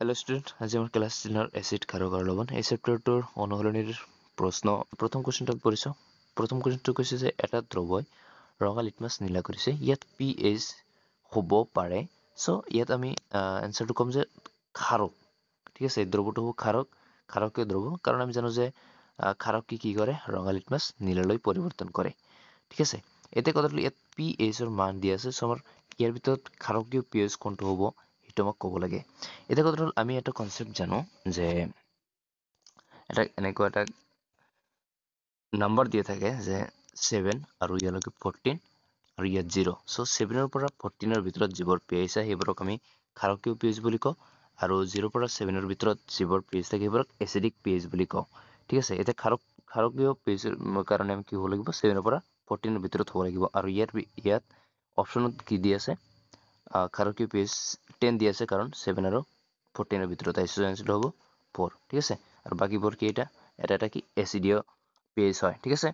Hello' student, আজি আমাৰ class 10ৰ acid, ক্ষাৰক আৰু লৱণ এই চেপ্টাৰটোৰ অনুশীলনীৰ প্ৰশ্ন প্ৰথম কুৱেশ্যনটো পঢ়িছোঁ। প্ৰথম কুৱেশ্যনটো কৈছে যে এটা দ্ৰৱই ৰঙা লিটমাছ নীলা কৰিছে, ইয়াত পি এইচ হ'ব পাৰে। চ' ইয়াত আমি এনচাৰটো ক'ম যে ক্ষাৰক। ঠিক আছে, এই দ্ৰৱটো হ'ব ক্ষাৰক, ক্ষাৰকীয় দ্ৰৱ, কাৰণ আমি জানো যে ক্ষাৰক কি কি কৰে? ৰঙা লিটমাছ নীলালৈ পৰিৱৰ্তন কৰে। ঠিক আছে, এতিয়া কথাটো ইয়াত পি এইচৰ মান দিয়া আছে। চ' আমাৰ ইয়াৰ ভিতৰত ক্ষাৰকীয় পি এইচ কোনটো হ'ব সেইটো আমাক ক'ব লাগে। এতিয়া কথাটো হ'ল, আমি এটা কনচেপ্ট জানো যে এটা এনেকুৱা এটা নাম্বাৰ দিয়া থাকে যে 7 আৰু ইয়ালৈকে 14 আৰু ইয়াত 0। চ' 7ৰ পৰা 14ৰ ভিতৰত যিবোৰ পি এইচ আহে সেইবোৰক আমি ক্ষাৰকীয় পি এইচ বুলি কওঁ, আৰু 0ৰ পৰা 7ৰ ভিতৰত যিবোৰ পি এইচ থাকে সেইবোৰক এচিডিক পি এইচ বুলি কওঁ। ঠিক আছে, এতিয়া ক্ষাৰকীয় পি এইচৰ কাৰণে আমি কি হ'ব লাগিব? 7ৰ পৰা 14ৰ ভিতৰত হ'ব লাগিব। আৰু ইয়াত অপশ্যনত কি দি আছে? ক্ষাৰকীয় পি এইচ 10 দি আছে, কাৰণ 7 আৰু 14ৰ ভিতৰত আহিছে। এনচাৰটো হ'ব 4। ঠিক আছে, আৰু বাকীবোৰ কি? এটা এটা কি এচিডিয় পি এইচ হয়। ঠিক আছে।